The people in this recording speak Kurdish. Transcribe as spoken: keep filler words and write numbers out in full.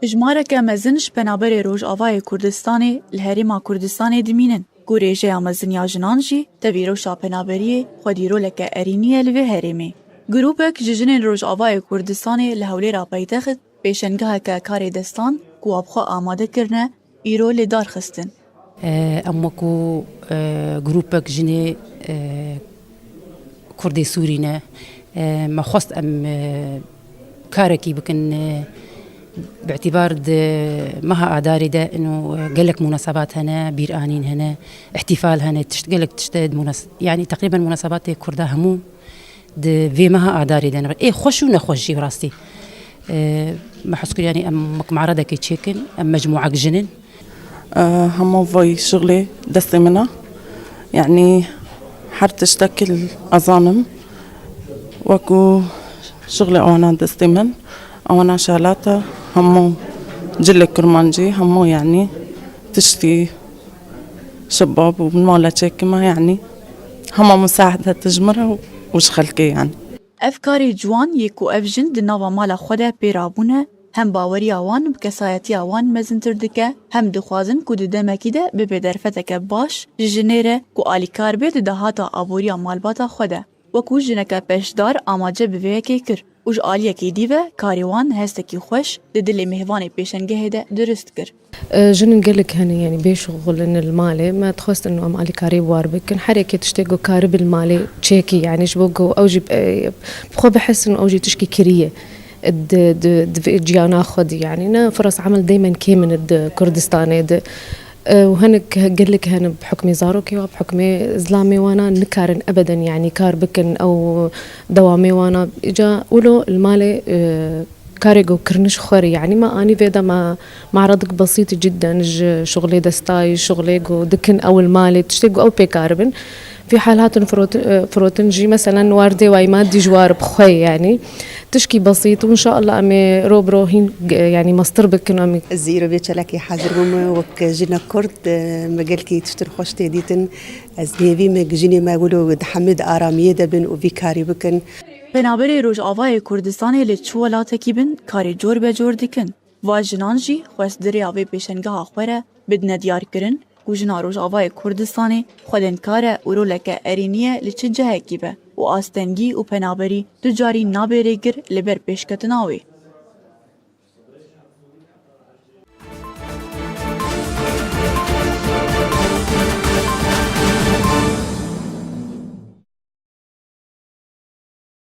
Hijmareke mezin ji penaberê Rojavayê Kurdistanê li Herêma Kurdistanê dimînin, ku rêjeya mezin ya jinan jî tevî rewşa penaberiyê xwedî roleke erînî ye li vê herêmê. Grûpek ji jinên Rojavayê Kurdistanê li Hewlêra paytext pêşengeheke karê destan ku wa bi xwe amade kirine, îro li dar xistin. Em wekû, e, grûpek jinê, e, Kurdê Sûrî ne. E, me xwest em, e, karekî bikin, e, bi îtîbar di meha Adarê de ino, e, gelek munasebat hene, bîranîn hene, îhtîfal hene, tişt, gelek tişt di munas-, yanî teqrîben munasebatê Kurda hemû di vê meha Adarê de nebe. Ê xweş û nexweş jî bi rastî. E, me hez kir, yanî em wek maredekê çêkin, em mecmûek jin in. E, hema vay şixulê destê min e. Yanî her tiştekî ez anim. Wekû şixulê ewana destê min, ewana şalata, hemû cilê kurmancî, hemû yanî tiştî şebab û mala çêkime, yanî hema musaedet ji min re û ji xelkê yanî. Ev karê ciwan yê ku ev jin di nava mala xwe de pê rabûne, hem baweriya wan bi kesayetiya wan mezintir dike, hem dixwazin ku di demekî de bibe derfeteke baş ji jinê re ku alîkar be di dahata aboriya malbata xwe de. Wekû jineke beşdar amace bi vê yekê kir û ji aliyekî dî ve karê wan hestekî xweş di dilê mêvanê pêşengehê de dirust kir. E, jinin gelek hene, yanî bê şixul in li malê. Me dixwest ino em alîkarî bi war bikin. Her yekê tiştê ku karibin li malê çêkî, yanî ji bo ku ew jî, e, bi xwe bihesin, ew jî tişkî kiriye. Di, di, di vê ciyana xwe de, yanî ne firas emel deymen kêm in di Kurdistanê de. E, û hinek gelek hene bi hukmê zarokê wan, bi hukmê zilamê wana nikarin ebeden, yanî kar bikin, ew dewamê wana. Îca wilo li malê, e, karê ku kiriniş xwe re, yanî me anî vê de me maredik besît cidden ji şixulê destayî, şixulê ku dikin ew li malê, tiştê ku ew pê karibin. Vî hal hatin firot-, e, firotin jî, meselen, wardê wayî madî ji war bi xwe ye, yanî tişkî besît û înşallah em ê ro bi ro hîn, e, yanî mestir bikin em ê. Ez îro vê çalakê hazir bûme wek jinek Kurd, e, me gelkî tiştin xweş tê dîtin. Ez hêvî me ku jinê me wilo di hemî di aramiyê de bin û vî karî bikin. Penaberê Rojavayê Kurdistanê li çi welatekî bin karê cor be cor dikin. Va jinan jî xwest di rêya vê pêşengeha xwe re bidine diyarkirin ku jina Rojavayê Kurdistanê xwedinkar e û roleke erênî ye li çi cihekî be û astengî û penaberî du carî nabe rêgir li ber pêşketina wê.